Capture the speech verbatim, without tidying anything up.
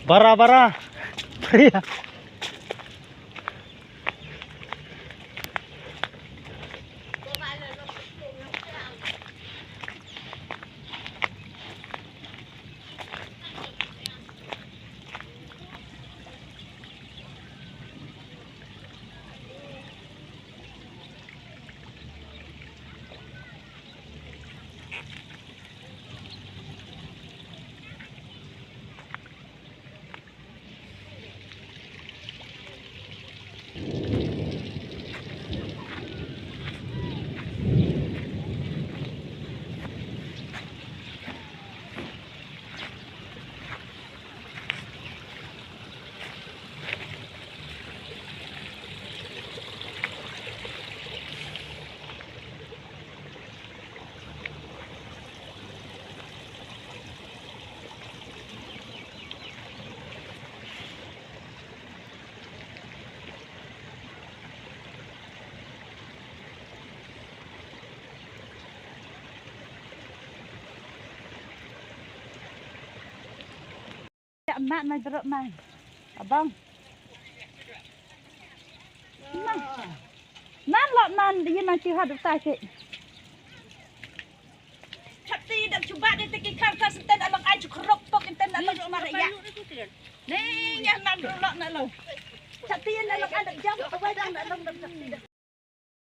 Bara, bara. Bara. Mat mai berok mai. Abang. Nan. Nan lok nan, ïa nan ci hat utai ci. Chapti dak cuba di tiki kar kar senten alok ai cukrok pok enten alok mara ya. Ni nya nan lok na lo. Chapti enten alok ai dak jam awai dang alok dak chapti dak.